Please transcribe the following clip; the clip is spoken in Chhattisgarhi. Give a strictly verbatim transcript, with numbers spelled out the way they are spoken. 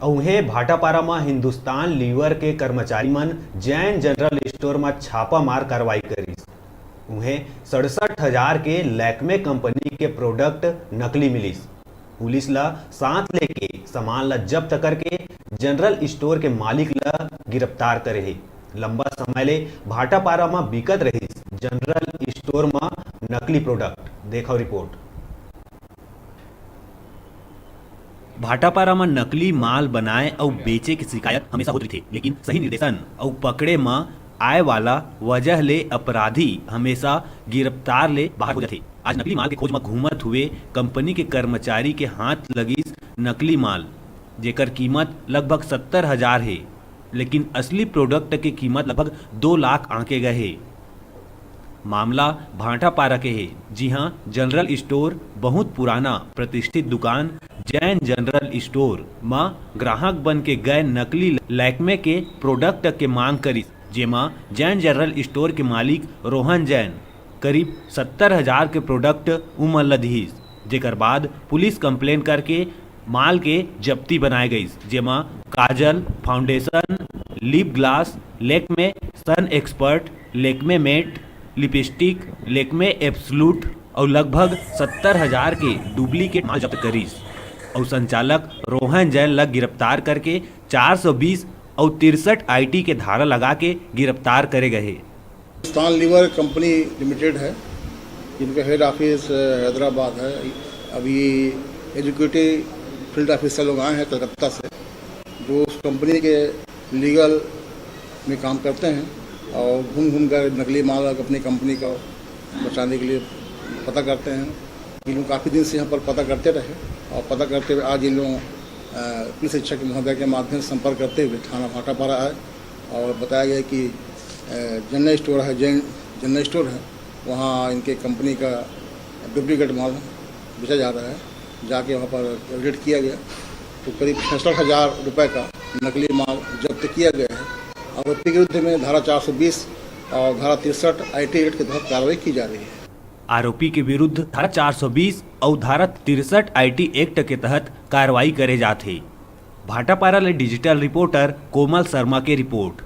अउ उहें भाटापारा म हिंदुस्तान लीवर के कर्मचारी मन जैन जनरल स्टोर म छापा मार कार्रवाई करिस। उहें सड़सठ हजार के लैक्मे कंपनी के प्रोडक्ट नकली मिलिस। पुलिस ल साथ लेके सामान ल जब्त करके जनरल स्टोर के मालिक ल गिरफ्तार करे हे। लंबा समय ले भाटापारा म बिकत रहिस जनरल स्टोर म नकली प्रोडक्ट। देखव रिपोर्ट। भाटापारा म नकली माल बनाए अउ बेचे के शिकायत हमेशा होत रहिथे, लेकिन सही निर्देशन अउ पकड़े म आए वाला वजह ले अपराधी हमेशा गिरफ्तार ले बाहर हो जाथे। आज नकली माल के खोज म घूमत हुए कंपनी के कर्मचारी के हाथ लगिस नकली माल, जेकर कीमत लगभग सत्तर हजार हे, लेकिन असली प्रोडक्ट के कीमत लगभग दो लाख आंके गए हे। मामला भाटापारा के हे, जिहां जनरल स्टोर बहुत पुराना प्रतिष्ठित दुकान जैन जनरल स्टोर म ग्राहक बन के गए नकली लैक्मे के प्रोडक्ट के मांग करिस, जेमा जैन जनरल स्टोर के मालिक रोहन जैन करीब सत्तर हजार के प्रोडक्ट उमन ल दिहिस, जेकर बाद पुलिस कंप्लेन करके माल के जब्ती बनाए गइस, जेमा kajal, foundation, lip gloss, Lakme, sun expert, Lakme matte, lipstick, Lakme absolute अउ लगभग सत्तर हजार के डुप्लीकेट माल जब्त करिस अउ संचालक रोहन जैन ल गिरफ्तार करके चार सौ बीस अउ तिरसठ आईटी के धारा लगा के गिरफ्तार करे गए हे। हिंदुस्तान लीवर कंपनी लिमिटेड है, जिनका हेड ऑफिस, अ, हैदराबाद है। अभी एग्जीक्यूटिव फील्ड ऑफिसर लोग आए हैं कलकत्ता से, जो उस कंपनी के लीगल में काम करते हैं और घूम घूम कर नकली माल अपनी कंपनी का बचाने के लिए पता करते हैं। इन लोग काफ़ी दिन से यहाँ पर पता करते रहे और पता करते हुए आज इन लोगों, अ, पुलिस अधीक्षक महोदय के माध्यम से संपर्क करते हुए थाना भाटापारा आए और बताया गया कि, अ, जनरल स्टोर है, जैन जनरल स्टोर है, वहाँ इनके कंपनी का डुप्लीकेट माल बेचा जा रहा है। जाके वहाँ पर रेड किया गया तो करीब छियासठ हज़ार रुपये का नकली माल जब्त किया गया है। आरोपी के विरुद्ध में धारा चार सौ बीस और धारा तिरसठ आईटी एक्ट के तहत कार्रवाई की जा रही है। आरोपी के विरुद्ध धारा चार सौ बीस अउ धारा तिरसठ आईटी एक्ट के तहत कार्रवाई करे जात हे। भाटापारा ले डिजिटल रिपोर्टर कोमल शर्मा के रिपोर्ट।